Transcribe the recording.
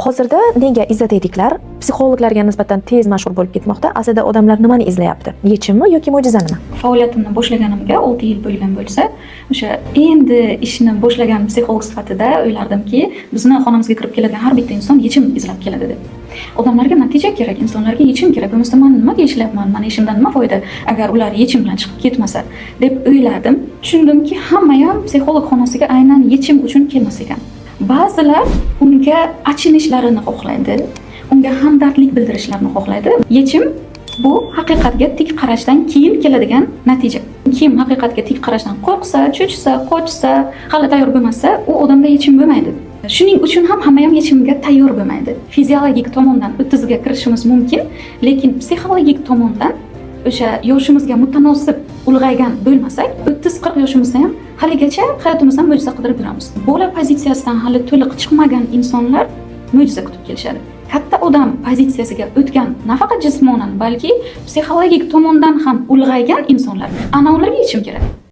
Hozirda nega ezoteriklar psixologlarga nisbatan tez mashhur bo'lib ketmoqda? Aslida odamlar nimani izlayapti? Yechimmi yoki mo'jizanimi? Faoliyatimni boshlaganimga 6 yil bo'lgan bo'lsa, o'sha endi ishni boshlagan psixolog sifatida o'ylardimki, bizni xonamizga kirib keladigan har bitta inson yechim izlab keladi deb. Odamlarga natija kerak, insonlarga yechim kerak bo'lmasa, man nimaga ishlayapman, mani ishimdan nima foyda, agar ular yechim bilan chiqib ketmasa, deb o'ylardim. Tushundimki, hammayam psixolog xonasiga aynan yechim uchun kelmas ekan. Ba'zilar unga achinishlarini xohlaydi, unga hamdardlik bildirishlarini xohlaydi. Yechim bu haqiqatga tik qarashdan keyin keladigan natija. Kim haqiqatga tik qarashdan qo'rqsa, cho'chisa, qochsa, hali tayyor bo'lmasa, u odamda yechim bo'lmaydi. Shuning uchun ham hamma ham yechimga tayyor bo'lmaydi. Fiziologik tomondan 30ga kirishimiz mumkin, lekin psixologik tomondan o'sha yoshimizga mutanosib ulg'aygan bo'lmasak, 30-40 yoshimizda ham haligacha hayotimizdan mo'jiza qidirib yuramiz. Bola pozitsiyasidan hali to'liq chiqmagan insonlar mo'jiza kutib kelishadi. Katta odam pozitsiyasiga o'tgan, nafaqat jismonan, balki psixologik tomondan ham ulg'aygan insonlar, ana ularga yechim kerak.